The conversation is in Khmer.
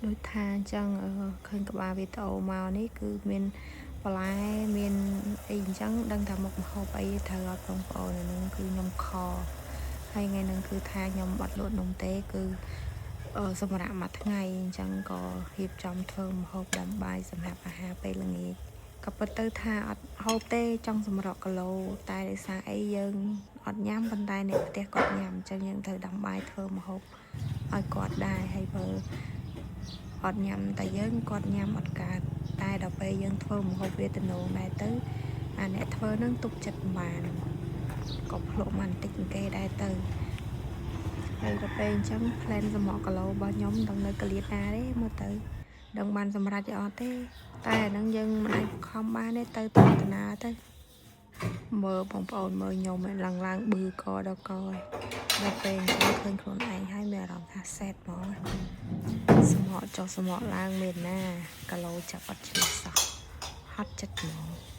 ដូចថាអញ្ចឹងអឺឃើញក្បាលវីដេអូមកនេះគឺមានបន្លែមានអីអញ្ចឹងដឹងថាមុខម្ហូបអីត្រូវអត់បងប្អូនអាហ្នឹងគឺនំខហើយថ្ងៃហ្នឹងគឺថាខ្ញុំអត់លក់នំទេគឺអឺសម្រាប់មួយថ្ងៃអញ្ចឹងក៏រៀបចំធ្វើម្ហូបដាំបាយសម្រាប់អាហារពេលល្ងាចក៏ពិតទៅថាអត់ហូបទេចង់សម្រក់គីឡូតែដោយសារអីយើងអត់ញ៉ាំប៉ុន្តែអ្នកផ្ទះគាត់ញ៉ាំអញ្ចឹងយើងត្រូវដាំបាយធ្វើម្ហូបឲ្យគាត់ដែរហើយបើ អត់ញ៉ាំតែយើងគាត់ញ៉ាំអត់កើតតែដល់ពេលយើងធ្វើម្ហូបវាទំនងដែរទៅអាអ្នកធ្វើនឹងទុកចិត្តមិនបានក៏ភ្លក់មកបន្តិចគេដែរទៅហើយដល់ពេលអញ្ចឹង plan សម្រក់គីឡូរបស់ខ្ញុំមិនដឹងនៅកលៀតណាទេមើលទៅដឹងបានសម្រេចអត់ទេ តែអាហ្នឹងយើងមិនអាចបង្ខំបានទេទៅតាមតាណាទៅមើលបងប្អូនមើលខ្ញុំឡើងឡើងបឺកដល់កហើយដល់ពេលអញ្ចឹងឃើញខ្លួនឯងហើយមានអារម្មណ៍ថាសេតហ្មង សម្រក់ចុះសម្រក់ឡើងមានណាគីឡូចាប់អត់ឈ្នះសោះហត់ចិត្តហ្មង។